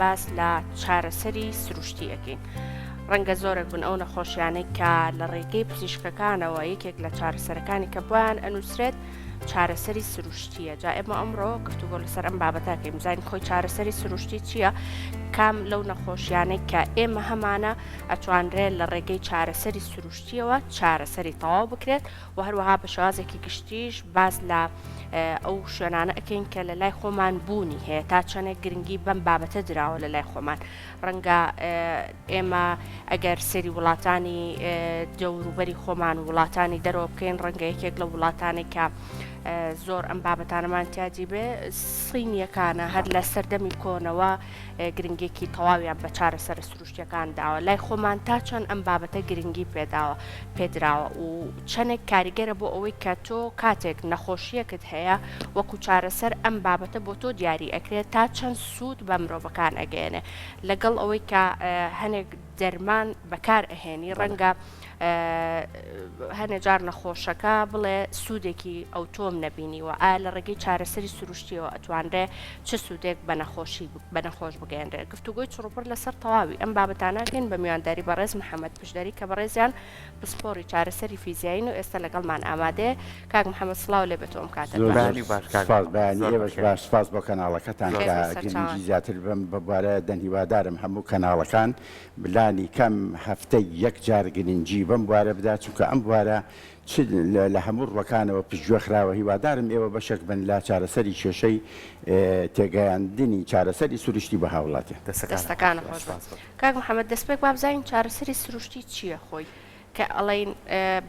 باس لە چارەسەری سروشتی ئەکەین. ڕەنگە زۆرێک بن ئەو نەخۆشیانەی کە لە ڕێگەی پزیشکەکانەوە یەکێک لە چارەسەرەکانی کە بۆیان ئەنووسرێت چارەسەری سروشتیە جا ئێمە ئەمڕۆ گفتوگۆ لەسەر ئەم بابەتەکەین بزانین خۆی چارەسەری سروشتی چییە کام لەو نەخۆشیانەی کە ئێمە هەمانە ئەتوانرێت لە ڕێگەی چارەسەری سروشتیەوە چارەسەری تەواو بکرێت و هەروەها بە شێوازێکی گشتیش باس لە ئەو شوێنانە ئەکەین کە لە لای خۆمان بوونی هەیە تا چەندێک گرنگی بەم بابەتە دراوە لە لای خۆمان ڕەنگە ئێمە ئەگەر سەیری وڵاتانی دەوروبەری خۆمان و وڵاتانی دەرەوە بکەین ڕەنگە یەکێک لە وڵاتانێک کە زۆر ئەم بابەتانەمان تیاجی بێ سینیەکانە هەر لە سەردەمی کۆنەوە گرنگێکی تەواویان بە چارەسەرە سروشتیەکان داوە لای خۆمان تا چەند ئەم بابەتە گرنگی پێداوە پێدراوە و چەندێک کاریگەرە بۆ ئەوەی کە تۆ کاتێک نەخۆشیەکت هەیە وەکو چارەسەر ئەم بابەتە بۆ تۆ دیاری ئەکرێت تا چەند سوود بە مرۆڤەکان ئەگەیەنێ لەگەڵ ئەوەی کە هەنێک دەرمان بەکار ئەهێنی ڕەنگە هەنێ جار نەخۆشەکە بڵێ سوودێکی ئەوتۆم نەبینیوە ئایا لە ڕێگەی چارەسەری سروشتیەوە ئەتوانرێ چ سوودێک بە نەخۆشی بە نەخۆش بگەیەنرێت گفتوگۆی چڕوپڕ لەسەر تەواوی ئەم بابەتانەکەین بە میوانداری بەڕێز محەممەد پشدەری کە بەڕێزیان پسپۆڕی چارەسەری فیزیایین و ئێستا لەگەڵمان ئامادەیە. کاک محەمەد سڵاو لێ بێت و ئەم کاتەت زۆر باش. زۆر بەیانی باش کاک سپاس محەمەد بەیانی زۆر ئێوەش بەخێر باش سپاس بۆ کەناڵەکەتان زۆر خێر کە بێت بەخێر گرنگی سەرچاوان. زیاتر بەم بوارە دەن هیوادارم هەموو کەناڵەکان لانی کەم هەفتەی یەک جار گرنگی بەم بوارە بدا چونکە ئەم بوارە چ لە هەموو ڕوەکانەوە پشتگوێ خراوە هیوادارم ئێوە بەشێک بن لە چارەسەری کێشەی تێگەیاندنی چارەسەری سروشتی بۆ هاوڵاتیان. دەستەکانت خۆش دەستەکانت بێت خۆش بێت سپاس بۆ. کاک محەمەد دەستپێک با بزانین چارەسەری سروشتی چییە خۆی کە ئەڵێین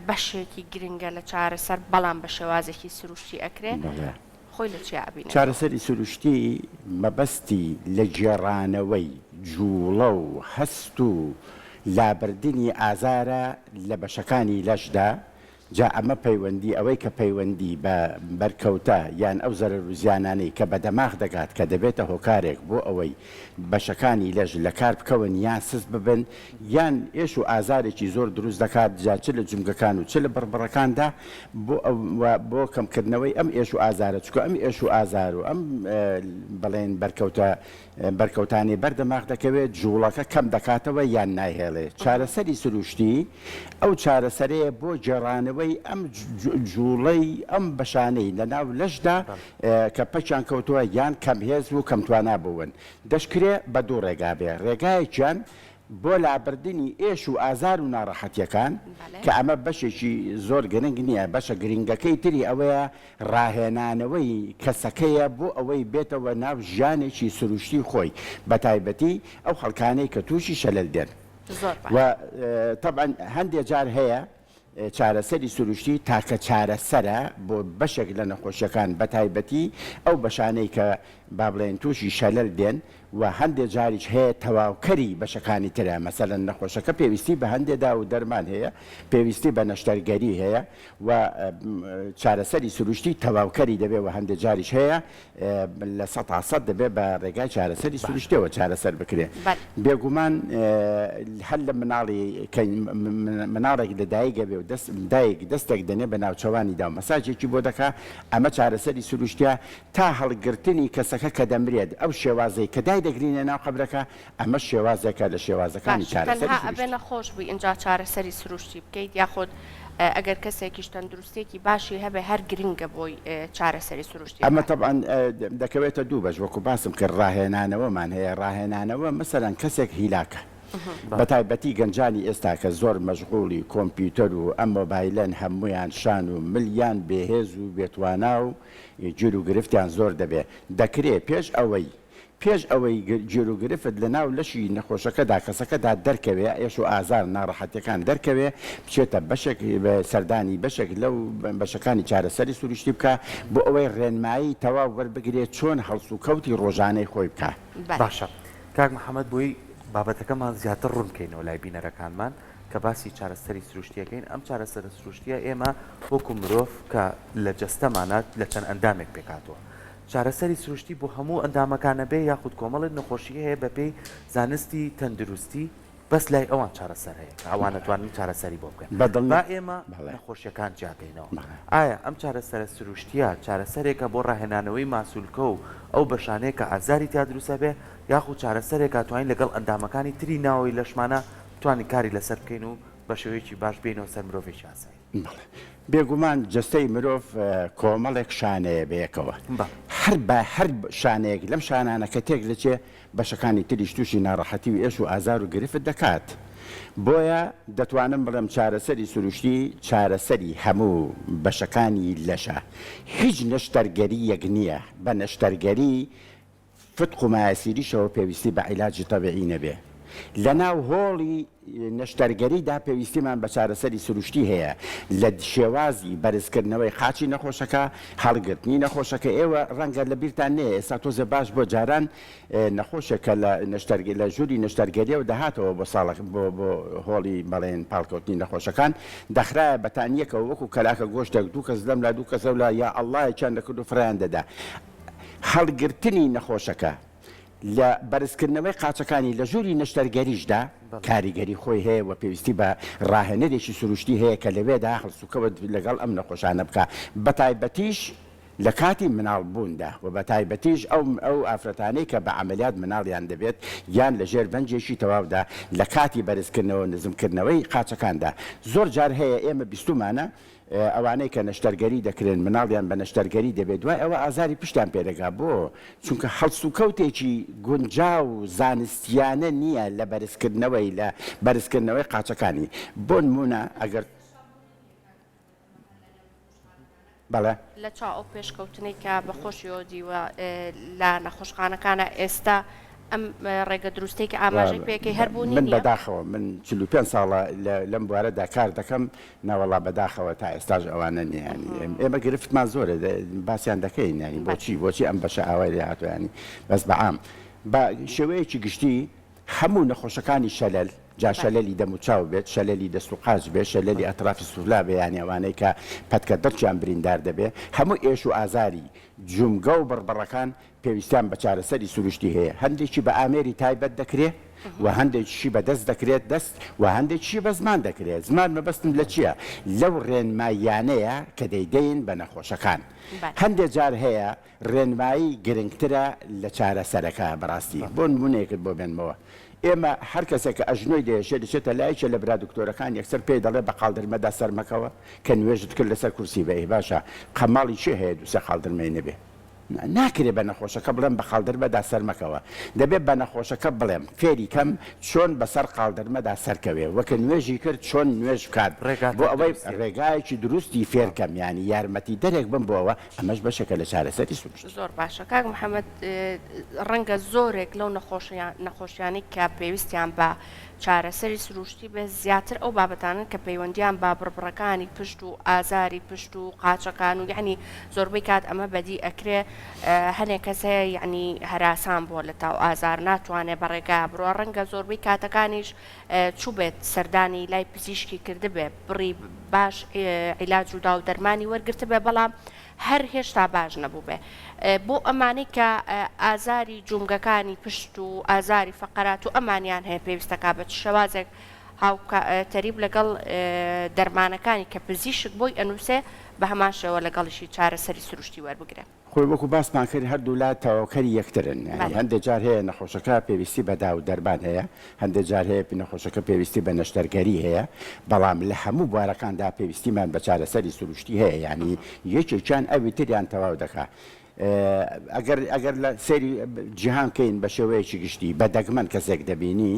بەشێکی گرنگە لە چارەسەر بەڵام بە شێوازێکی سروشتی ئەکرێ بەڵێ. خۆی لە چیا ئەبینێتەوە؟ چارەسەری سروشتی مەبەستی لە گێڕانەوەی جووڵە و هەست و لابردنی ئازارە لە بەشەکانی لەشدا، جا ئەمە پەیوەندی ئەوەی کە پەیوەندی بە بەرکەوتە یان ئەو زەرەر و زیانانەی کە بە دەماخ دەگات کە دەبێتە هۆکارێک بۆ ئەوەی بەشەکانی لەش لە کار بکەون یان سست ببن یان ئێش و ئازارێکی زۆر دروست دەکات جا چ لە جومگەکان و چ لە بڕبڕەکاندا بۆ و بۆ کەمکردنەوەی ئەم ئێش و ئازارە چونکە ئەم ئێش و ئازار و ئەم بڵێن بەرکەوتە بەرکەوتانەی بەر دەماخ دەکەوێت جوڵەکە کەم دەکاتەوە یان نایهێڵێ چارەسەری سروشتی ئەو چارەسەرەیە بۆ گێڕانەوەی ئەم جوڵەی ئەم بەشانەی لە ناو لەشدا کە پەکیان کەوتووە یان کەم هێز و کەم توانا بوون دەشکرێ بە دوو ڕێگا بێ ڕێگایەکیان بۆ لابردنی ئێش و ئازار و ناڕەحەتیەکان کە ئەمە بەشێکی زۆر گرنگ نیە بەشە گرنگەکەی تری ئەوەیە ڕاهێنانەوەی کەسەکەیە بۆ ئەوەی بێتەوە ناو ژیانێکی سروشتی خۆی بەتایبەتی ئەو خەڵکانەی کە توشی شەلەل دێن و تەبعەن هەندێ جار هەیە چارەسەری سروشتی تاکە چارەسەرە بۆ بەشێک لە نەخۆشیەکان بەتایبەتی ئەو بەشانەی کە با بڵێین توشی شەلەل دێن و هەندێ جاریش هەیە تەواوکەری بەشەکانی ترە مەسەلەن نەخۆشەکە پێویستی بە هەندێ داو و دەرمان هەیە پێویستی بە نەشتەرگەری هەیە و چارەسەری سروشتی تەواوکەری دەبێ و هەندێ جاریش هەیە 100% دەبێ بە ڕێگای چارەسەری سروشتیەوە چارەسەر بکرێ بێگومان هەر لە مناڵی کە مناڵێک لە دایک ئەبێ و دەست دایک دەستێک دەنێ بە ناوچەوانیدا و مەساجێکی بۆ دەکا ئەمە چارەسەری سروشتیە تا هەڵگرتنی کەسەکە کە دەمرێت ئەو شێوازەی کە دایدەگرینە ناو قەبرەکە ئەمەش شێوازێکە لە شێوازەکانی باش چارەسەری تەنها ئەبێ سروشتی. نەخۆش بووی ئینجا چارەسەری سروشتی بکەیت یاخود ئەگەر کەسێکیش تەندروستیەکی باشی هەبێ هەر گرنگە بۆی چارەسەری سروشتی ئەمە بکات؟ تەبعەن دەکەوێتە دوو بەش وەکو باسم کرد ڕاهێنانەوەمان هەیە ڕاهێنانەوە مەسەلەن کەسێک هیلاکە بەتایبەتی گەنجانی ئێستا کە زۆر مەشغوڵی کۆمپیوتەر و ئەم مۆبایلەن هەموویان شان و ملیان بێهێز و بێتوانا و گیروگرفتیان زۆر دەبێ دەکرێ پێش ئەوەی پێش ئەوەی گیروگرفت لە ناو لەشی نەخۆشەکەدا، کەسەکەدا دەرکەوێ، ئێش و ئازار، ناڕەحەتیەکان دەرکەوێ، بچێتە بەشێک، سەردانی بەشێک لەو بەشەکانی چارەسەری سروشتی بکا، بۆ ئەوەی ڕێنمایی تەواو وەربگرێ چۆن هەڵسوکەوتی ڕۆژانەی خۆی بکا. باشە کاک محەمەد بۆی بابەتەکەمان زیاتر ڕوون بکەینەوە لای بینەرەکانمان کە باسی چارەسەری سروشتی ئەکەین ئەم چارەسەرە سروشتیە ئێمە وەکو مرۆڤ کە لە جەستەمانا لە چەند ئەندامێک پێکهاتووە چارەسەری سروشتی بۆ هەموو ئەندامەکان ئەبێ یاخود کۆمەڵێک نەخۆشی هەیە بەپێی زانستی تەندروستی. بەس لای ئەوان چارەسەر هەیە کە ئەوان ئەتوانن چارەسەری بۆ بکەن. بە دڵنیا با ئێمە بەڵێ. نەخۆشیەکان جیاکەینەوە. بەڵێ. ئایا ئەم چارەسەرە سروشتیە چارەسەرێکە بۆ ڕاهێنانەوەی ماسولکە و ئەو بەشانەیە کە ئازاری تیا دروست ئەبێ یاخود چارەسەرێکە ئەتوانین لەگەڵ ئەندامەکانی تری ناوەوەی لەشمانا بتوانین کاری لەسەر بکەین و بە شێوەیەکی باش بێینەوە سەر مرۆڤێکی ئاسایی؟ بەڵێ. بێگومان جەستەی مرۆڤ کۆمەڵێک شانەیە بەیەکەوە. بەڵێ. هەر بە هەر شانەیەک لەم شانانە کە تێک دەچێ بەشەکانی تریش تووشی ناڕەحەتی و ئێش و ئازار و گرفت دەکات. بۆیە دەتوانم بڵێم چارەسەری سروشتی چارەسەری هەموو بەشەکانی لەشە. هیچ نەشتەرگەرییەک نییە بە نەشتەرگەری فتق و مایەسیریشەوە پێویستی بە عیلاجی تەبیعی نەبێ. لەناو هۆڵی نەشتەرگەریدا پێویستیمان بە چارەسەری سروشتی هەیە لە شێوازی بەرزکردنەوەی قاچی نەخۆشەکە، هەڵگرتنی نەخۆشەکە، ئێوە ڕەنگە لە بیرتان نەیە ئێستا تۆزێ باش بووە جاران نەخۆشێک کە لە نەشتەرگە لە ژووری نەشتەرگەریەوە دەهاتەوە بۆ ساڵە بۆ بۆ هۆڵی بەڵێن پاڵکەوتنی نەخۆشەکان دەخرایە بەتانیەکەوە وەکو کەلاکە گۆشتێک دوو کەس لەم لا دوو کەس لەو لا یا ئەڵڵایەکیان دەکرد و فڕێیان دەدا هەڵگرتنی نەخۆشەکە لە بەرزکردنەوەی قاچەکانی لە ژووری نەشتەرگەریشدا کاریگەری خۆی هەیە و پێویستی بە ڕاهێنەرێکی سروشتی هەیە کە لەوێدا هەڵسوکەوت لەگەڵ ئەم نەخۆشانە بکا بەتایبەتیش لە کاتی مناڵبووندا و بەتایبەتیش ئەو ئەو ئافرەتانەی کە بە عەمەلیات مناڵیان دەبێت یان لە ژێر بەنجێکی تەواودا لە کاتی بەرزکردنەوە و نزمکردنەوەی قاچەکاندا زۆر جار هەیە ئێمە بیستومانە ئەوانەی کە نەشتەرگەری دەکرێن مناڵیان بە نەشتەرگەری دەبێت دوای ئەوە ئازاری پشتیان پێ دەگا بۆ؟ چونکە هەڵسوکەوتێکی گونجاو و زانستیانە نییە لە بەرزکردنەوەی لە بەرزکردنەوەی قاچەکانی بۆ نموونە ئەگەر بەڵێ. لە چاو ئەو پێشکەوتنەی کە بە خۆشیەوە دیوە لە نەخۆشخانەکانا ئێستا ئەم ڕێگە دروستەی کە ئاماژەی پێکەی هەر بوونی من نییە؟ بەداخەوە من 45 ساڵە لەم بوارەدا کار دەکەم نەوەڵا بەداخەوە تا ئێستاش ئەوانە نییە یانی ئێمە گرفتمان زۆرە باسیان دەکەین یانی بۆچی بۆچی ئەم بەشە ئاوای لێ هاتووە یانی بەس بە عام بە شێوەیەکی گشتی هەموو نەخۆشەکانی شەلەل جا شەلەلی دەم و چاو بێت شەلەلی دەست و قاچ بێت شەلەلی ئەترافی سوفلا بێ یانی ئەوانەی کە پەتکە دڕکیان بریندار دەبێ هەموو ئێش و ئازاری جومگە و بڕبڕەکان پێویستیان بە چارەسەری سروشتی هەیە، هەندێکی بە ئامێری تایبەت دەکرێ و هەندێکیشی بە دەست دەکرێت دەست و هەندێکیشی بە زمان دەکرێت، زمان مەبەستم لە چییە؟ لەو ڕێنماییانەیە کە دەیدەین بە نەخۆشەکان. هەندێ جار هەیە ڕێنمایی گرنگترە لە چارەسەرەکە بەڕاستی بۆ نموونەیەکت بۆ بێنمەوە ئێمە هەر کەسێک کە ئەژنۆی دەیەشێ دەچێتە لای یەکێ لە برا دکتۆرەکان یەکسەر پێی دەڵێ بە قاڵدرمەدا سەرمەکەوە کە نوێژت کرد لەسەر کورسی بە ئێ باشە قەماڵی کێ هەیە دوو سێ قاڵدرمەی نەبێ؟ ناکرێ بە نەخۆشەکە بڵێم بە قاڵدرمەدا سەرمەکەوە، دەبێ بە نەخۆشەکە بڵێم فێری کەم چۆن بەسەر قاڵدرمەدا سەرکەوێ وە کە نوێژی کرد چۆن نوێژ بکات بۆ ئەوەی ڕێگایەکی دروستی فێر کەم یانی یارمەتیدەرێک بم بۆ ئەوە ئەمەش بەشێکە لە چارەسەری سروشتی. زۆر باشە کاک محمد ڕەنگە زۆرێک لەو نەخۆشیانەی کە پێویستیان بە چارەسەری سروشتی بێت زیاتر ئەو بابەتانەن کە پەیوەندیان بە بڕبڕەکانی پشت و ئازاری پشت و قاچەکان و یەعنی زۆربەی کات ئەمە بەدی ئەکرێ هەنێ کەس هەیە یەعنی هەراسان بووە لە تاو ئازار ناتوانێ بە ڕێگا بڕوا ڕەنگە زۆربەی کاتەکانیش چووبێت سەردانی لای پزیشکی کردبێ بڕی باش عیلاج و داو دەرمانی وەرگرتبێ بەڵام هەر هێشتا باش نەبووبێ بۆ ئەمانەی کە ئازاری جومگەکانی پشت و ئازاری فەقەرات و ئەمانیان هەیە پێویستەکا بە چ شێوازێک هاوتەریب لەگەڵ دەرمانەکانی کە پزیشک بۆی ئەنووسێ بە هەمان شێوە لەگەڵیشی چارەسەری سروشتی وەربگرێ. خۆی وەکو باسمان کرد هەردوولا تەواوکەری یەکترن یانی هەندێک جار هەیە نەخۆشەکە پێویستی بە داو دەرمان هەیە هەندێک جار هەیە نەخۆشەکە پێویستی بە نەشتەرگەری هەیە بەڵام لە هەموو بوارەکاندا پێویستیمان بە چارەسەری سروشتی هەیە یانی یەکێکیان ئەوی تریان تەواو دەکا ئەگەر ئەگەر لە سەیری جیهان کەین بە شێوەیەکی گشتی بە دەگمەن کەسێک دەبینی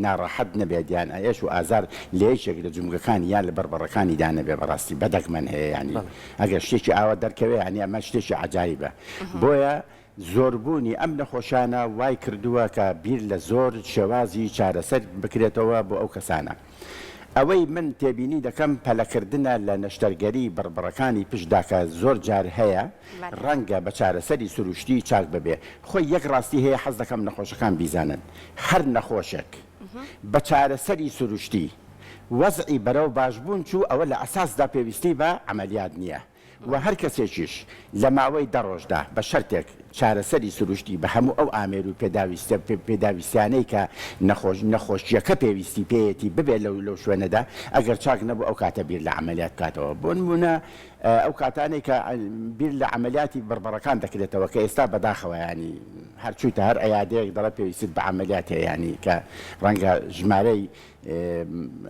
ناڕەحەت نەبێت یان ئێش و ئازار لە یەکێک لە جومگەکانی یان لە بڕبڕەکانیدا نەبێت بەڕاستی بە دەگمەن هەیە یانی ئەگەر شتێکی ئاوا دەرکەوێت یانی ئەمە شتێکی عەجایبە بۆیە زۆربوونی ئەم نەخۆشانە وای کردووە کە بیر لە زۆر شێوازی چارەسەر بکرێتەوە بۆ ئەو کەسانە. ئەوەی من تێبینی دەکەم پەلەکردنە لە نەشتەرگەری بڕبڕەکانی پشتدا کە زۆر جار هەیە ڕەنگە بە چارەسەری سروشتی چاک ببێ. خۆی یەک ڕاستی هەیە حەز دەکەم نەخۆشەکان بیزانن هەر نەخۆشێک بە چارەسەری سروشتی وەزعی بەرەو باشبوون چوو ئەوە لە ئەساسدا پێویستی بە عەمەلیات نییە. وە هەر کەسێکیش لە ماوەی دە ڕۆژدا بە شەرتێک. چارەسەری سروشتی بە هەموو ئەو ئامێر و پێداویستە پێداویستیانەی کە نەخۆش نەخۆشییەکە پێویستی پێیەتی ببێت لەو لەو شوێنەدا ئەگەر چاک نەبوو ئەو کاتە بیر لە عەمەلیات بکاتەوە بۆ نموونە ئەو کاتانەی کە بیر لە عەمەلیاتی بڕبڕەکان دەکرێتەوە کە ئێستا بەداخەوە یانی هەر چوویتە هەر عیادەیەک دەڵێ پێویستت بە عەمەلیات هەیە یانی کە ڕەنگە ژمارەی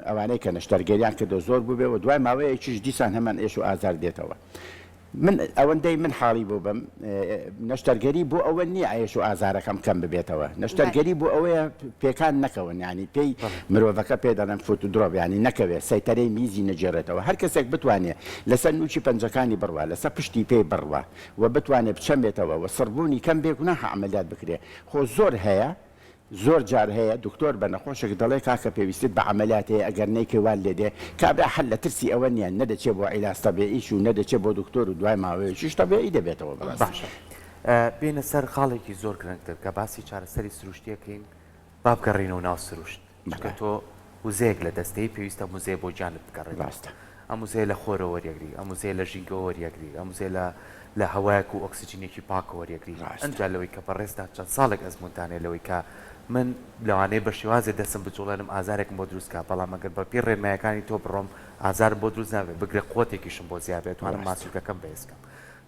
ئەوانەی کە نەشتەرگەریان کردووە زۆر بووبێ و دوای ماوەیەکیش دیسان هەمان ئێش و ئازار دێتەوە. من ئەوەندەی من حاڵی بووبم نەشتەرگەری بۆ ئەوە نییە ئێش و ئازارەکەم کەم ببێتەوە نەشتەرگەری بۆ ئەوەیە پێکان نەکەون یانی پێی مرۆڤەکە پێ دەڵێن foot drop یانی نەکەوێ سەیتەرەی میزی نەگێڕێتەوە هەر کەسێک بتوانێ لەسەر نووکی پەنجەکانی بڕوا لەسەر پشتی پێی بڕوا و بتوانێ بچەمێتەوە و سڕبوونی کەم بێ گوناحە عەمەلیات بکرێ خۆ زۆر هەیە زۆر جار هەیە دکتۆر بە نەخۆشێک دەڵێ کاکە پێویستت بە عەمەلیات هەیە ئەگەر نەیکەی وات لێ دێ، کابرا هەر لە ترسی ئەوە نیە نە دەچێ بۆ عیلاج تەبیعیش و نە دەچێ بۆ دکتۆر و دوای ماوەیەکیش تەبیعی دەبێتەوە بەڕاستی. باشە بێینە سەر خاڵێکی زۆر گرنگتر کە باسی چارەسەری سروشتی ئەکەین با بگەڕێینەوە ناو سروشت چونکە تۆ وزەیەک لە دەست دەی پێویستە ئەم وزەیە بۆ گیانت بگەڕێتەوە. ڕاستە. ئەم وزەیە لە خۆرەوە وەریەگری، ئەم وزەیە لە ژینگەوە وەریەگری، ئەم وزەیە لە لە هەوایەک و ئۆکسجینێکی پاکەوە وەریەگری. ڕاستە. ئنجا لەوەی کە بەڕێزتان چەند ساڵێک ئەزموونتان هەیە لەوەی کە من لەوانەیە بە شێوازێ دەستم بجوڵێنم ئازارێکم بۆ دروست کا بەڵام ئەگەر بە پێی ڕێنمایەکانی تۆ بڕۆم ئازارم بۆ دروست نابێ بگرە قوەتێکیشم بۆ زیاد بێ ئەتوانم ڕاستە. ماسولکەکەم بەهێز کەم.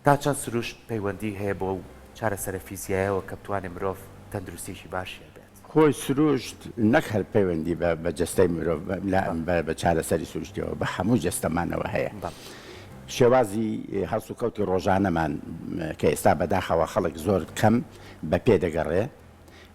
تا چەند سروشت پەیوەندی هەیە بەو چارەسەرە فیزیایەوە کە بتوانێ مرۆڤ تەندروستیەکی باشی هەبێت؟ خۆی سروشت نەک هەر پەیوەندی بە بە جەستەی مرۆڤ بە بە چارەسەری سروشتیەوە بە هەموو جەستەمانەوە هەیە. شێوازی هەڵسوکەوتی ڕۆژانەمان کە ئێستا بەداخەوە خەڵک زۆر کەم بە پێ دەگەڕێ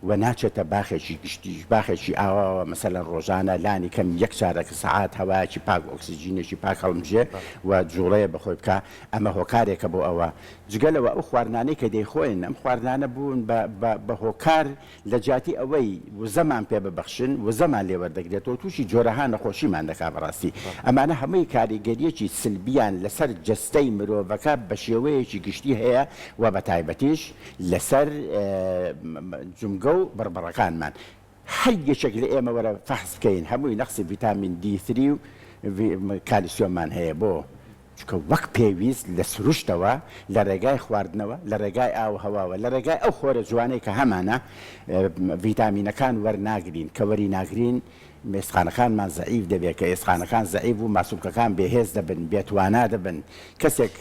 و ناچێتە باخێکی گشتیش باخێکی ئاواوە مەسەلەن ڕۆژانە لانی کەم یەک چارەکە سەعات هەوایەکی پاک ئۆکسجینێکی پاک هەڵمژێ و جوڵەیە بەخۆی بکا ئەمە هۆکارێکە بۆ ئەوە جگە لەوە ئەو خواردنانەی کە دەیخۆین ئەم خواردنانە بوون بە بە بە هۆکار لە جیاتی ئەوەی وزەمان پێ ببەخشن وزەمان لێ وەردەگرێتەوە تووشی جۆرەها نەخۆشیمان دەکا بەڕاستی ئەمانە هەمووی کاریگەریەکی سلبیان لەسەر جەستەی مرۆڤەکە بە شێوەیەکی گشتی هەیە و بە تایبەتیش لەسەر جومگە و بڕبڕەکانمان هەر یەکێک لە ئێمە وەرە فەحس بکەین هەمووی نەقسی ڤیتامین دی ثری و کالیسیۆممان هەیە بۆ؟ چونکە وەک پێویست لە سروشتەوە لە ڕێگای خواردنەوە لە ڕێگای ئاو و هەواوە لە ڕێگای ئەو خۆرە جوانەی کە هەمانە ڤیتامینەکان وەرناگرین کە وەری ناگرین ئێسقانەکانمان زەعیف دەبێت کە ئێسقانەکان زەعیف بوو ماسولکەکان بێهێز دەبن بێتوانا دەبن کەسێک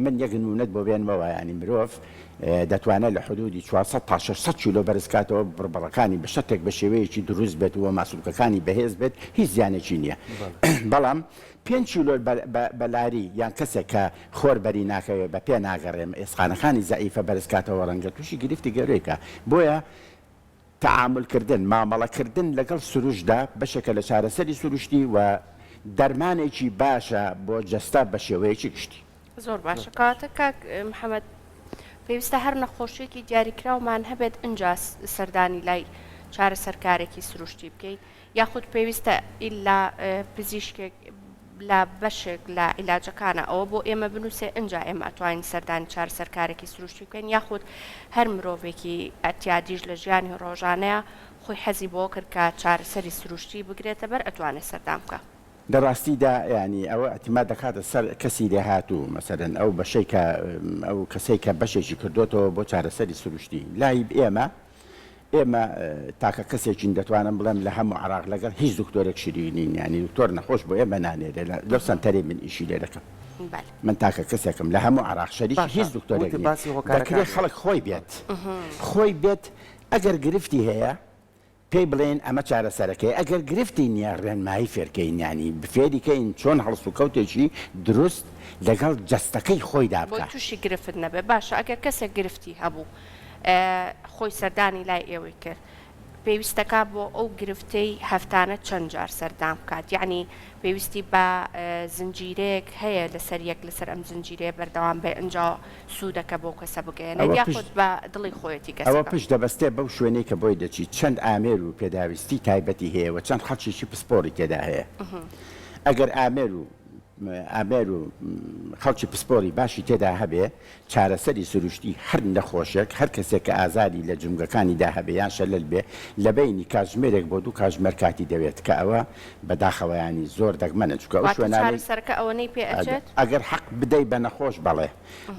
من یەک نمونەت بۆ بێنمەوە یانی مرۆڤ دەتوانێت لە حدودی 400 تا 600 کیلۆ بەرز کاتەوە بڕبڕەکانی بە شەرتێک بە شێوەیەکی دروست بێت و ماسولکەکانی بەهێز بێت هیچ زیانێکی نییە بەڵام پێنج کیلۆ بە لاری یان کەسێک کە خۆر بەری ناکەوێ بە پێ ناگەڕێ ئێسقانەکانی زەعیفە بەرز کاتەوە ڕەنگە تووشی گرفتی گەورەی کا بۆیە تەعامول کردن، مامەڵە کردن لەگەڵ سروشتدا بەشێکە لە چارەسەری سروشتی و دەرمانێکی باشە بۆ جەستە بە شێوەیەکی گشتی. زۆر باشە کەواتە کاک محمد پێویستە هەر نەخۆشیەکی دیاریکراومان هەبێت ئنجا سەردانی لای چارەسەرکارێکی سروشتی بکەین یاخود پێویستە ئیلا پزیشکێک لە بەشێک لە عیلاجەکانە ئەوە بۆ ئێمە بنووسێ ئنجا ئێمە ئەتوانین سەردانی چارەسەرکارێکی سروشتی بکەین یاخود هەر مرۆڤێکی ئەتیادیش لە ژیانی ڕۆژانەیا خۆی حەزی بۆ کرد کە چارەسەری سروشتی بگرێتە بەر ئەتوانێ سەردان بکا. لە ڕاستیدا یانی ئەوە ئیعتیماد دەکاتە سەر کەسی لێهاتوو مەسەلەن ئەو بەشەی کە ئەو کەسەی کە بەشێکی کردۆتەوە بۆ چارەسەری سروشتی لای ئێمە ئێمە تاکە کەسێکین دەتوانم بڵێم لە هەموو عێراق لەگەڵ هیچ دکتۆرێک شریک نین یانی دکتۆر نەخۆش بۆ ئێمە نانێرێ لەو سەنتەرەی من ئیشی لێ دەکەم من تاکە کەسێکم لە هەموو عێراق شەریکی باشە هیچ دکتۆرێک وتت نیم باسی دەکرێ هۆکارەکان خەڵک خۆی بێت خۆی بێت ئەگەر گرفتی هەیە پێی بڵێین ئەمە چارەسەرەکەیە ئەگەر گرفتی نییە ڕێنمایی فێرکەین یانی فێری کەین چۆن هەڵسوکەوتێکی دروست لەگەڵ جەستەکەی خۆیدا بۆی بکا. توشی گرفت نەبێ باشە ئەگەر کەسێک گرفتی هەبوو خۆی سەردانی لای ئێوەی کرد پێویستەکا بۆ ئەو گرفتەی هەفتانە چەند جار سەردان بکات یەعنی پێویستی بە زنجیرەیەک هەیە لەسەر یەک لەسەر ئەم زنجیرەیە بەردەوام بێ ئنجا سوودەکە بۆ کەسە بگەیەنێت ئەوە یاخود پشت بە دڵی خۆیەتی ئەوە کەسەکە. پشت دەبەستێ بەو شوێنەی کە بۆی دەچی چەند ئامێر و پێداویستی تایبەتی هەیە و چەند خەڵکێکی پسپۆڕی تێدا هەیە ئەگەر ئامێر و. ئامێر و خەڵکی پسپۆری باشی تێدا هەبێ، چارەسەری سروشتی هەر نەخۆشێک، هەر کەسێک کە ئازاری لە جومگەکانیدا هەبێ یان شەلەل بێ، لە بەینی کاتژمێرێک بۆ دوو کاتژمێر کاتی دەوێت، کە ئەوە بە داخەوە یانی زۆر دەگمەنە، چونکە ئەو واتە شوێنانەی. چارەسەرەکە ئەوەنەی پێ ئەچێت؟ ئەگەر حەق بدەی بە نەخۆش بەڵێ،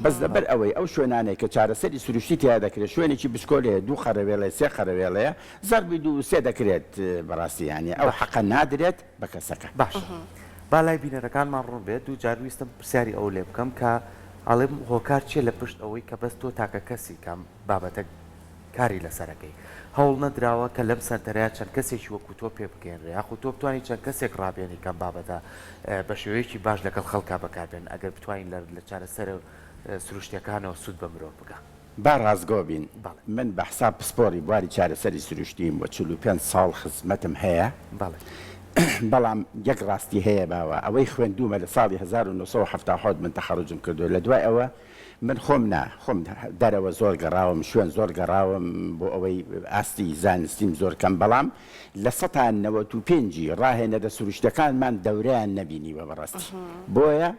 بەس لەبەر ئەوەی ئەو شوێنانەی کە چارەسەری سروشتی تێیا دەکرێت شوێنێکی بچکۆلەیە، دوو قەرەوێڵەیە، سێ قەرەوێڵەیە، زەربی دوو و سێ دەکرێت، بەڕاستی یانی ئەو باشە. حەقە نادرێت بە کەسەکە. باشە با لای بینەرەکانمان ڕوون بێت دووجار ویستم پرسیاری ئەوە لێ بکەم کە ئەڵێم هۆکار چیە لە پشت ئەوەی کە بەس تۆ تاکە کەسی کە ئەم بابەتە کاری لەسەر ئەکەی هەوڵ نەدراوە کە لەم سەنتەرەیا چەند کەسێکی وەکو تۆ پێ بگەیەنرێ یاخود تۆ بتوانی چەند کەسێک ڕابێنی کە ئەم بابەتە بە شێوەیەکی باش لەگەڵ خەڵکا بەکار بێنن ئەگەر بتوانین لە چارەسەرە سروشتیەکانەوە سوود بە مرۆڤ بگا. با ڕاستگۆ بین، بەڵێ. من بە حساب پسپۆڕی بواری چارەسەری سروشتیم و 45 ساڵ خزمەتم هەیە، بەڵێ. بەڵام یەک ڕاستی هەیە باوە، ئەوەی خوێندوومە لە ساڵی 1977 من تەخەڕوجم کردووە، لە دوای ئەوە من خۆم نا، خۆم دەرەوە زۆر گەڕاوم، شوێن زۆر گەڕاوم بۆ ئەوەی ئاستی زانستیم زۆر کەم، بەڵام لە سەتا 95 ی ڕاهێنەرە سروشتیەکانمان دەورەیان نەبینیوە بەڕاستی، بۆیە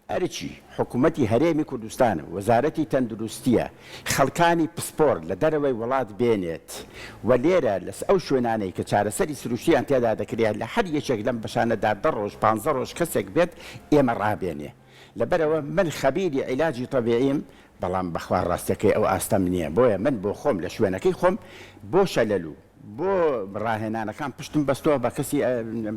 ئەرکی حکومەتی هەرێمی کوردستان و وەزارەتی تەندروستییە خەڵکانی پسپۆر لە دەرەوەی وڵات بێنێت و لێرە لە ئەو شوێنانەی کە چارەسەری سروشتییان تێدا دەکرێت لە هەر یەکێک لەم بەشانەدا دە ڕۆژ پانزە ڕۆژ کەسێک بێت ئێمە ڕابێنێ لەبەرئەوە من خەبیری عیلاجی تەبیعیم بەڵام بەخوا ڕاستەکەی ئەو ئاستەم نییە بۆیە من بۆ خۆم لە شوێنەکەی خۆم بۆ شەلەل و بۆ ڕاهێنانەکان پشتم بەستووە بە کەسی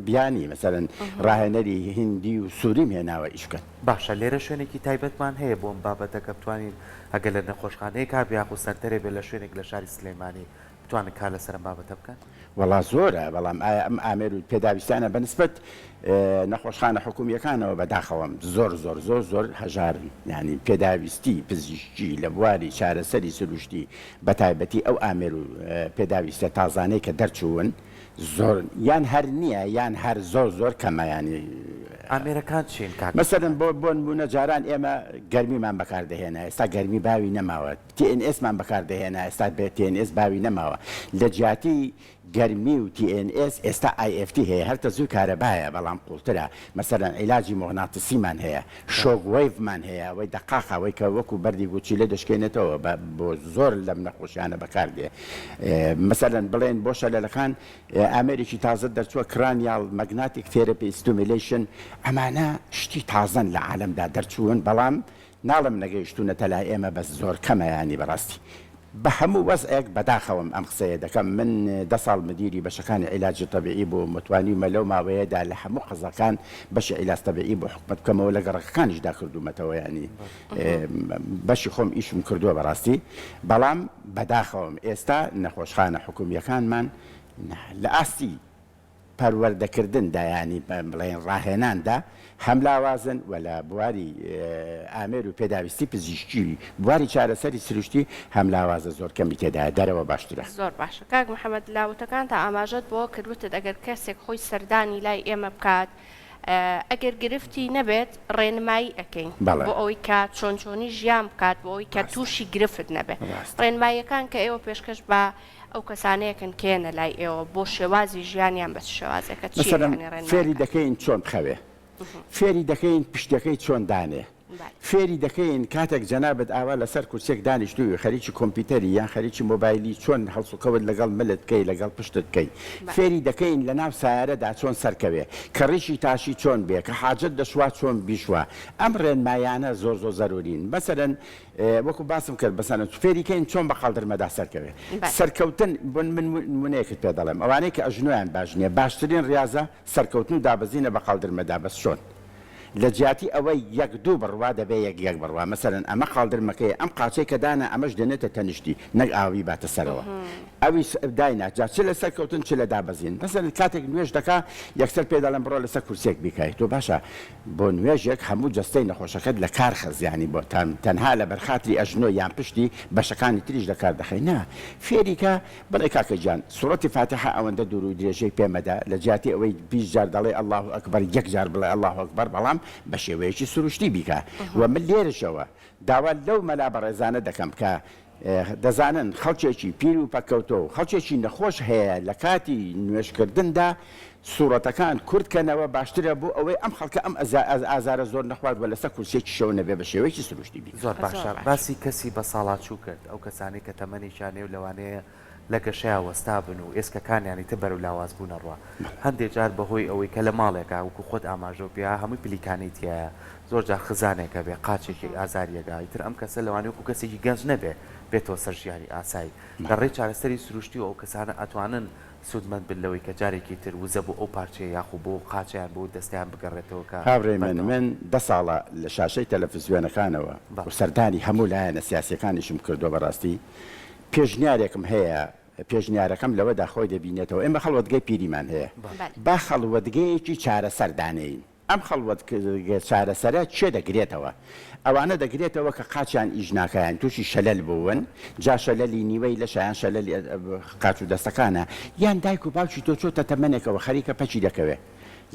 بیانی مەسەلەن ڕاهێنەری هیندی و سوریم هێناوە ئیش بکەن. باشە لێرە شوێنێکی تایبەتمان هەیە بۆ ئەم بابەتە کە بتوانین ئەگەر لە نەخۆشخانەیەکا بێ یاخود سەنتەرێ بێ لە شوێنێک لە شاری سلێمانی بتوانن کار لەسەر ئەم بابەتە بکەن؟ وەڵا زۆرە بەڵام ئایا ئەم ئامێر و پێداویستیانە بە نسبەت نەخۆشخانە حکومییەکانەوە بەداخەوەم زۆر زۆر زۆر زۆر هەژارن یانی پێداویستی پزیشکی لە بواری چارەسەری سروشتی بەتایبەتی ئەو ئامێر و پێداویستیە تازانەی کە دەرچوون زۆر یان هەر نییە یان هەر زۆر زۆر کەمە یانی ئامێرەکان چین کاک مەسەلەن بۆ بۆ نموونە جاران ئێمە گەرمیمان بەکار دەهێنا ئێستا گەرمی باوی نەماوە تی ئێن ئێسمان بەکار دەهێنا ئێستا تی ئێن ئێس باوی نەماوە لە جیاتی گەرمی و تی ئێن ئێس ئێستا ئای ئێف تی هەیە هەر تەزووی کارەبایە بەڵام قوڵترە مەسەلەن عیلاجی موغناتیسیمان هەیە shock wave مان هەیە ئەوەی دەقاقە ئەوەی کە وەکو بەردی گورچیلە دەشکێنێتەوە بە بۆ زۆر لەم نەخۆشیانە بەکار دێ مەسەلەن بڵێن بۆ شەلەلەکان ئامێرێکی تازە دەرچووە cranial magnetic therapy stimulation ئەمانە شتی تازەن لە عالەمدا دەرچوون بەڵام ناڵێم نەگەیشتوونەتە لای ئێمە بەس زۆر کەمە یانی بەڕاستی بە هەموو وەزعێک بەداخەوەم ئەم قسەیە دەکەم من دە ساڵ مدیری بەشەکانی عیلاجی تەبیعی بووم و توانیومە لەو ماوەیەدا لە هەموو قەزاکان بەشی عیلاج تەبیعی بۆ حکومەت بکەمەوە لە گەڕەکەکانیشدا کردوومەتەوە یانی بەشی خۆم ئیشم کردووە بەڕاستی بەڵام بەداخەوەم ئێستا نەخۆشخانە حکومییەکانمان لە ئاستی پەروەردەکردن دا یانی بڵێین ڕاهێنان دا هەم لاوازن و لە بواری ئامێر و پێداویستی پزیشکی بواری چارەسەری سروشتی هەم لاوازە زۆر کەمی تێدایە دەرەوە باشترە. زۆر باشە کاک محمد لە وتەکانتا ئاماژەت بەوە کرد وتت ئەگەر کەسێک خۆی سەردانی لای ئێمە بکات ئەگەر گرفتی نەبێت ڕێنمایی ئەکەین بەڵێ. بۆ ئەوەی کە چۆن چۆنی ژیان بکات بۆ ئەوەی کە ڕاستە. توشی گرفت نەبێت ڕاستە. ڕێنماییەکان کە ئێوە پێشکەش بە ئەو کەسانەیەکن کێنە لای ئێوە بۆ شێوازی ژیانیان بە چ شێوازێکە چیە مەسەلەن یانی فێری ڕێنمایەکان؟ دەکەین چۆن بخەوێ فێری دەکەین پشتەکەی چۆن دانێ بەلێ. فێری دەکەین کاتێک جەنابت ئاوا لەسەر کورسیەک دانیشتووی خەریکی کۆمپیوتەری یان خەریکی مۆبایلی چۆن هەڵسوکەوت لەگەڵ ملت بکەی لەگەڵ پشتت بکەی بەلێ. فێری دەکەین لەناو سایارەدا چۆن سەرکەوێ کە ڕیشی تاشی چۆن بێ کە حاجەت دەشوا چۆن بیشوا ئەم ڕێنمایانە زۆر زۆر زەرورین مەسەلەن وەکو باسم کرد مەسەلەن فێری کەین چۆن بە قاڵدرمەدا سەرکەوێ سەرکەوتن بۆ من نمونەیەکت پێ دەڵێم ئەوانەی کە ئەژنۆیان باش نییە باشترین ڕیازە سەرکەوتن و دابەزینە بە قاڵدرمەدا بەس چۆن لە جیاتی ئەوەی یەک دوو بڕوا دەبێ یەک یەک بڕوا مەسەلەن ئەمە قاڵدرمەکەیە ئەم قاچەی کە دانا ئەمەش دێنێتە تەنیشتی نەک ئاوی باتە سەرەوە ئەوی داینا جا چ لە سەرکەوتن چ لە دابەزین مەسەلەن کاتێک نوێژ دەکا یەکسەر پێ دەڵێم بڕۆ لەسەر کورسیەک بیکە تۆ باشە بۆ نوێژێک هەموو جەستەی نەخۆشەکەت لە کار خست یانی بۆ تەنها لە بەر خاتری ئەژنۆ یان پشتی بەشەکانی تریش لە کار دەخەی نا فێری کە بڵێ کاکە گیان سوڕەتی فاتیحە ئەوەندە دوور و درێژەی پێ مەدە لە جیاتی ئەوەی 20 جار دەڵێ اللە اکبر یەک جار بڵێ اللە اکبر بەڵام بە شێوەیەکی سروشتی بیکە وە من لێرەشەوە داوا لەو مەلا بەڕێزانە دەکەم کە. دەزانن خەڵکێکی پیر و پەککەوتە و خەڵکێکی نەخۆش هەیە لە کاتی نوێژکردندا سوڕەتەکان کورت کەنەوە باشترە بۆ ئەوەی ئەم خەڵکە ئەم ئازارە زۆر نەخوات و لەسەر کورسیەکیشەوە نەبێ بە شێوەیەکی سروشتی بیکات. زۆر باشە باسی کەسی بەساڵاچوو کرد ئەو کەسانەی کە تەمەنێکیان هەیە و لەوانەیە لە گەشەیا وەستابن و ئێسکەکانیانی تر بەرەو لاواز بوون ئەڕوا. هەندێ جار بە هۆی ئەوەی کە لە ماڵێکا وەکوو خۆت ئاماژەو پێیا هەمووی پلیکانەی تیایە زۆر جار خزانێک هەبێ قاچێکی ئازاری ئەگا ئیتر ئەم کەسە لەوانەیە وەکوو کەسێکی گەنج نەبێ بێتەوە سەر ژیانی ئاسایی لە ڕێی چارەسەری سروشتی و ئەو کەسانە ئەتوانن سوودمەند بن لەوەی کە جارێکی تر وزە بۆ ئەو پارچەیە یاخو بۆ ئەو قاچە یان بۆ ئەو دەستەیان بگەڕێتەوە کە هاوڕێی من، بەردەوام. من دە ساڵە لە شاشەی تەلەفزیۆنەکانەوە و سەردانی هەموو لایەنە سیاسییەکانیشم کردووە بەڕاستی پێشنیارێکم هەیە، پێشنیارەکەم لەوەدا خۆی دەبینێتەوە، ئێمە خەڵوەتگەی پیریمان هەیە، با خەڵوەتگەیەکی چارەسەر دانێین، ئەم خەڵوەتگە چارەسەرە کێ دەگرێتەوە؟ ئەوانە دەگرێتەوە کە قاچیان ئیش ناکا یان تووشی شەلەل بوون، جا شەلەلی نیوەی لەشە یان شەلەلی قاچ و دەستەکانە، یان دایک و باوکی تۆ چۆتە تەمەنێکەوە خەریکە پەکی دەکەوێ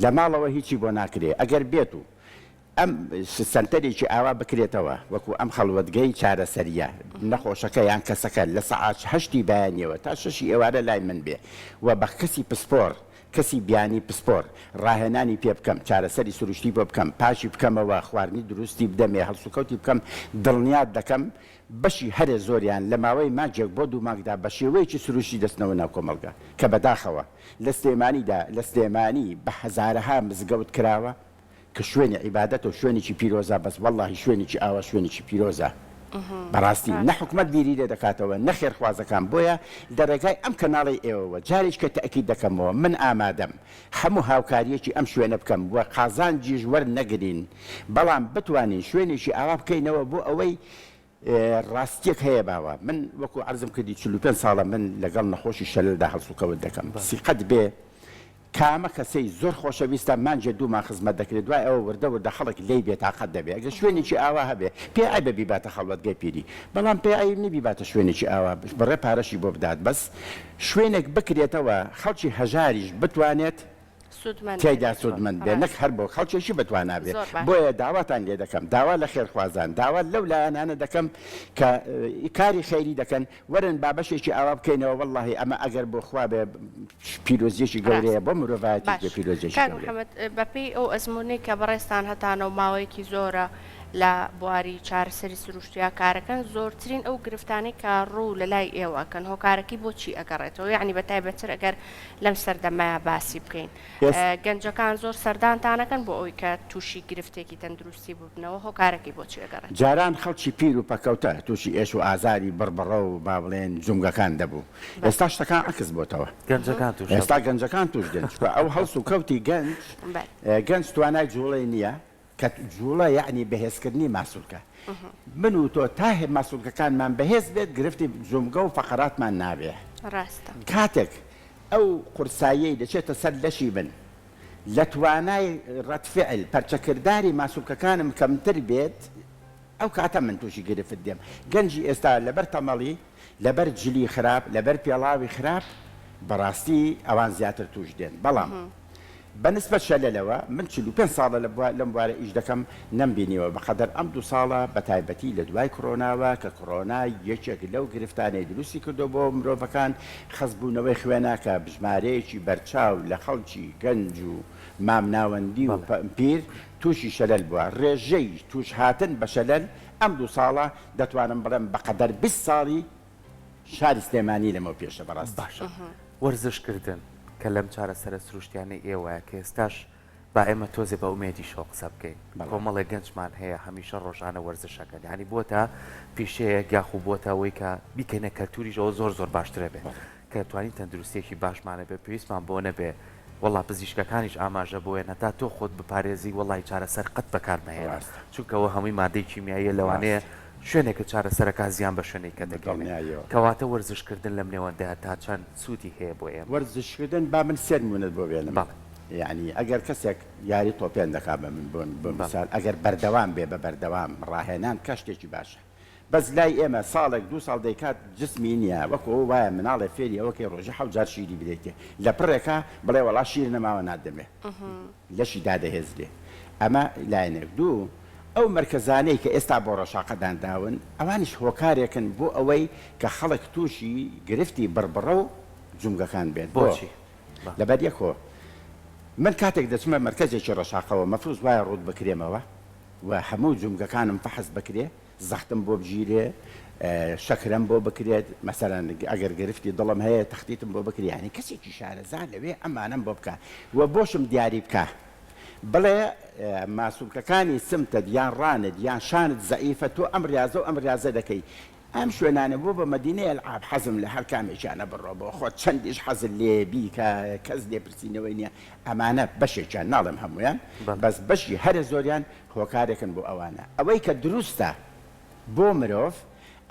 لە ماڵەوە هیچی بۆ ناکرێ، ئەگەر بێت و ئەم سەنتەرێکی ئاوا بکرێتەوە وەکو ئەم خەڵوەتگەی چارەسەریە نەخۆشەکە یان کەسەکە لە سەعات هەشتی بەیانیەوە تا شەشی ئێوارە لای من بێ و بە کەسی پسپۆر کەسی بیانی پسپۆر ڕاهێنانی پێ بکەم چارەسەری سروشتی بۆ بکەم پاکی بکەمەوە خواردنی دروستی بدەمێ هەڵسوکەوتی بکەم دڵنیات دەکەم بەشی هەرە زۆریان لە ماوەی مانگێک بۆ دوو مانگدا بە شێوەیەکی سروشتی دەچنەوە ناو کۆمەڵگە کە بەداخەوە لە سلێمانیدا لە سلێمانی بە هەزارەها مزگەوت کراوە کە شوێنی عیبادەتە و شوێنێکی پیرۆزە بەس وەڵاهی شوێنێکی ئاوا شوێنێکی پیرۆزە بەڕاستی نە حکومەت بیری لێ دەکاتەوە نە خێرخوازەکان بۆیە لە ڕێگای ئەم کەناڵەی ئێوەوە جارێکە تەئکید دەکەمەوە من ئامادەم هەموو هاوکاریەکی ئەم شوێنە بکەم و قازانجیش وەرنەگرین بەڵام بتوانین شوێنێکی ئاوا بکەینەوە بۆ ئەوەی ڕاستیەک هەیە باوە من وەکو عەرزم کردی 45 ساڵە من لەگەڵ نەخۆشی شەلەلدا هەڵسوکەوت دەکەم سیقەت بێ کامە کەسەی زۆر خۆشەویستە مانگێ دوو مانگ خزمەت دەکرێ دوای ئەوە وردە وردە خەڵک لێی بێتاقەت دەبێ ئەگەر شوێنێکی ئاوا هەبێ پێی عەیبە بیباتە خەڵوەتگەی پیری بەڵام پێی عەیب نی بیباتە شوێنێکی ئاوا بڕێ پارەشی بۆ بدات بەس شوێنێک بکرێتەوە خەڵکی هەژاریش بتوانێت سوودمەند تیایدا بێت. سوودمەند بێ نەک ڕاستە. هەر بۆ خەڵکێکی بەتوانا بێ زۆر باشە. بۆیە داواتان لێ دەکەم داوا لە خێرخوازان داوا لەو لایەنانە دەکەم کە کاری خەیری دەکەن وەرن با بەشێکی ئاوا بکەینەوە وەڵاهی ئەمە ئەگەر بۆ خوا بێ پیرۆزیەکی گەورەیە ڕاستە. بۆ مرۆڤایەتیش باش بێ پیرۆزیەکی کاک گەورەیە. محمد بەپێی ئەو ئەزموونەی کە بەڕێزتان هەتانە و ماوەیەکی زۆرە لە بواری چارەسەری سروشتیا کارەکەن زۆرترین ئەو گرفتانەی کە ڕوو لە لای ئێوە ئەکەن هۆکارەکەی بۆ چی ئەگەڕێتەوە یەعنی بە تایبەتتر ئەگەر لەم سەردەمەیا باسی بکەین گەنجەکان زۆر سەردانتان ئەکەن بۆ ئەوەی کە تووشی گرفتێکی تەندروستی ببنەوە هۆکارەکەی بۆ چی ئەگەڕێتەوە؟ جاران خەڵکی پیر و پەکەوتە تووشی ئێش و ئازاری بڕبڕە و با بڵێن جومگەکان دەبوو ئێستا شتەکان عەکس بۆتەوە گەنجەکان تووش ئێستا ئەبن. گەنجەکان تووش دێن چونکە ئەو هەڵس و کەوتی گەنج گەنج توانای جوڵەی نییە کە جوڵە یەعنی بەهێزکردنی ماسولکە من و تۆ تا ماسولکەکانمان بەهێز بێت گرفتی جومگە و فەقەراتمان نابێ ڕاستە. کاتێک ئەو قورساییەی دەچێتە سەر لەشی من لە توانای ڕەدفعل پەرچەکرداری ماسولکەکانم کەمتر بێت ئەو کاتە من تووشی گرفت دێم. گەنجی ئێستا لەبەر تەمەڵی، لەبەر جلی خراپ، لەبەر پێڵاوی خراپ بەڕاستی ئەوان زیاتر تووش دێن. بەڵام بە نسبەت شەلەلەوە من 45 ساڵە لە لەم بوارە ئیش دەکەم نەمبینیوە بەقەدەر ئەم دوو ساڵە بەتایبەتی لە دوای کڕۆناوە کە کڕۆنا یەکێک لەو گرفتانەی دروستی کردووە بۆ مرۆڤەکان خەستبوونەوەی خوێنە کە ژمارەیەکی بەرچاو لە خەڵکی گەنج و مامناوەندی و پیر تووشی شەلەل بووە، رێژەی تووشهاتن بە شەلەل ئەم دوو ساڵە دەتوانم بڵێم بەقەدەر 20 ساڵی شاری سلێمانی لەمەو پێشە بەڕاستی. باشە وەرزش کردن کە لەم چارەسەرە سروشتیانەی ئێوەیە کە ئێستاش با ئێمە تۆزێ بە ئومێدیشەوە قسە بکەین کۆمەڵێک گەنجمان هەیە هەمیشە ڕۆژانە وەرزش ئەکەن یانی بۆتە پیشەیەک یاخو بۆتە ئەوەی کە بیکەینە کەلتوریش ئەوە زۆر زۆر باشترە بێ کە توانین تەندروستیەکی باشمان هەبێ پێویستمان بەوە نەبێ وەڵا پزیشکەکانیش ئاماژە بۆیەن هەتا تۆ خۆت بپارێزی وەڵی چارەسەر قەت بەکار مەهێنە ڕاستە. چونکە ئەوە هەمووی مادەی کیمیاییە لەوانەیە ڕاستە. شوێنێکە چارەسەرەکە زیان بە شوێنێکە بە دەگەیەنێ دڵنیاییەوە. کەواتە وەرزش کردن لەم نێوەندەیا تا چەند سوودی هەیە بۆ ئێمە؟ وەرزش کردن با من سێ نموونەت بۆ بێنم بەڵێ. یەعنی ئەگەر کەسێک یاری تۆپێن دەکا بە من بۆ بۆ بەڵێ. میسال ئەگەر بەردەوام بێ بە بەردەوام ڕاهێنان بکا شتێکی باشە بەس لای ئێمە ساڵێک دوو ساڵ دەیکات جسمی نیە وەکو ئەوە وایە مناڵێ فێری ئەوە کەی ڕۆژی حەوت جار شیری بدەیتێ لە پڕێکا بڵێ وەڵا شیر نەماوە ناتدەمێ لەشی دادەهێزرێ ئەمە لایەنێک دوو. ئەو مەرکەزانەی کە ئێستا بۆ ڕەشاقە دانراون ئەوانیش هۆکارێکن بۆ ئەوەی کە خەڵک تووشی گرفتی بڕبڕە و جومگەکان بێت. بۆ؟ بۆچی؟ لەبەر یەک هۆ. من کاتێک دەچمە مەرکەزێکی ڕەشاقەوە مەفروز وایە ڕووت بکرێمەوە و هەموو جومگەکانم فەحس بکرێ، زەختم بۆ بگیرێ، شەکرەم بۆ بکرێت، مەسەلەن ئەگەر گرفتی دڵم هەیە تەختیتم بۆ بکرێ، یانی کەسێکی شارەزا لەوێ ئەمانەم بۆ بکا و بۆشم دیاری بکا بڵێ ماسولکەکانی سمتت یان ڕانت یان شانت زەعیفە تۆ ئەم ڕیازە و ئەم ڕیازە دەکەی ئەم شوێنانە بۆ بە مەدینەی ئەلعاب حەزم لە هەر کامێکیانە بڕۆ بۆ خۆت چەندیش حەزت لێ بی کە کەس لێپرسینەوەی نیە ئەمانە بەشێکیان ناڵێم هەموویان بەس بەشی هەرە زۆریان هۆکارێکن بۆ ئەوانە. ئەوەی کە دروستە بۆ مرۆڤ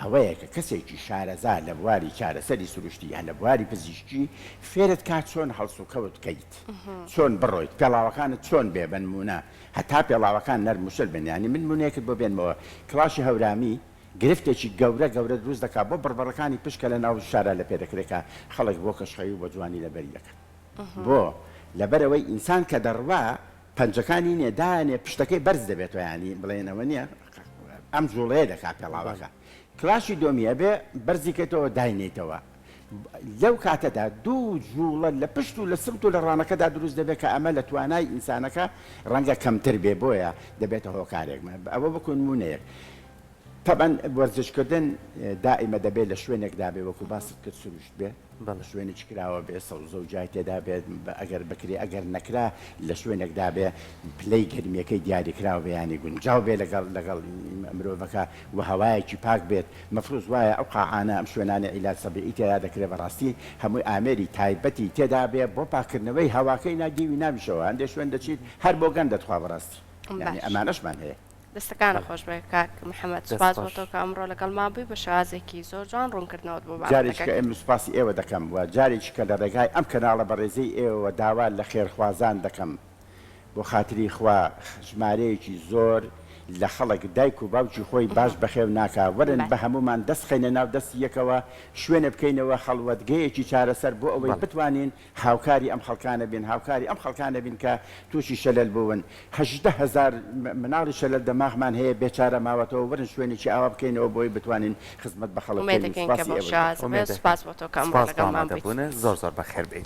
ئەوەیە کە کەسێکی شارەزا لە بواری چارەسەری سروشتی یان لە بواری پزیشکی فێرت کات چۆن هەڵسوکەوت بکەیت، چۆن بڕۆیت، پێڵاوەکانت چۆن بێ بە نموونە هەتا پێڵاوەکان نەرم و شل بن یانی من نموونەیەکت بۆ بێنمەوە کڵاشی هەورامی گرفتێکی گەورە گەورە دروست دەکات بۆ بڕبڕەکانی پشت کە لە ناو شارا لە پێ دەکرێت کە خەڵک بۆ کەشخەیی و بۆ جوانی لەبەری دەکەن بۆ؟ لەبەرئەوەی ئینسان کە دەڕوا پەنجەکانی نیە دانێ پشتەکەی بەرز دەبێتەوە یانی بڵێن ئەوە نیە ئەم جوڵەیە دەکا پێڵاوەکە کلاشی دۆمی ئەبێ بەرزی کەیتەوە داینێیتەوە لەو کاتەدا دوو جوڵە لە پشت و لە سمت و لە ڕانەکەدا دروست دەبێت کە ئەمە لە توانای ئینسانەکە ڕەنگە کەمتر بێ بۆیە دەبێتە هۆکارێک ئەوە وەکو نمونەیەک تەبعەن وەرزش کردن دائیمە دەبێت لە شوێنێکدا بێ وەکو باست کرد سروشت بێ بەڵێ. شوێنێکی کراوە بێ سەوزە و جای تێدا بێت ئەگەر بکرێ ئەگەر نەکرا لە شوێنێکدا بێ پلەی گەرمیەکەی دیاریکراو بێ یانی گونجاو بێ لەگەڵ لەگەڵ مرۆڤەکە و هەوایەکی پاک بێت مەفروز وایە ئەو قاعانە ئەم شوێنانەی عیلاج تەبیعی تێدا دەکرێ بەڕاستی هەمووی ئامێری تایبەتی تێدا بێ بۆ پاککردنەوەی هەواکەی نا دیوی ناویشەوە هەندێ شوێن دەچیت هەر بۆگەن دەتخوا بەڕاستی یانی باش. ئەمانەشمان هەیە. دەستەکانت بەڵێ. خۆش بێ کاک محمد دەست سوپاس بۆ خۆش. تۆ کە ئەمڕۆ لەگەڵمان بووی بە شێوازێکی زۆر جوان ڕوونکردنەوەت بۆ بابەتەکە جارێکیکە کرد. ئێمە سوپاسی ئێوە دەکەم و جارێکیکە لە ڕێگای ئەم کەناڵە بەڕێزەی ئێوەوە داوا لە خێرخوازان دەکەم بۆ خاتری خوا ژمارەیەکی زۆر لە خەڵک دایک و باوکی خۆی باش بەخێو ناکا وەرن بەڵێ. بە هەموومان دەست خەینە ناو دەستی یەکەوە شوێنێ بکەینەوە خەڵوەتگەیەکی چارەسەر بۆ ئەوەی بەڵێ. بتوانین هاوکاری ئەم خەڵکانە بین، هاوکاری ئەم خەڵکانە بین کە تووشی شەلەل بوون، 18,000 مناڵی شەلەل دەماغمان هەیە بێچارە ماوەتەوە، وەرن شوێنێکی ئاوا بکەینەوە بۆی بتوانین خزمەت بە خەڵک ئومێد بکەین، دەکەین کە سوپاسی بەو ئێوەش دەکەم. شێوازە بێت، ئومێد دەکەین. سوپاس بۆ تۆ کە ئەمڕۆ سوپاس بۆ لەگەڵمان بوویت. ئامادەبوونت، زۆر زۆر بەخێربێیت.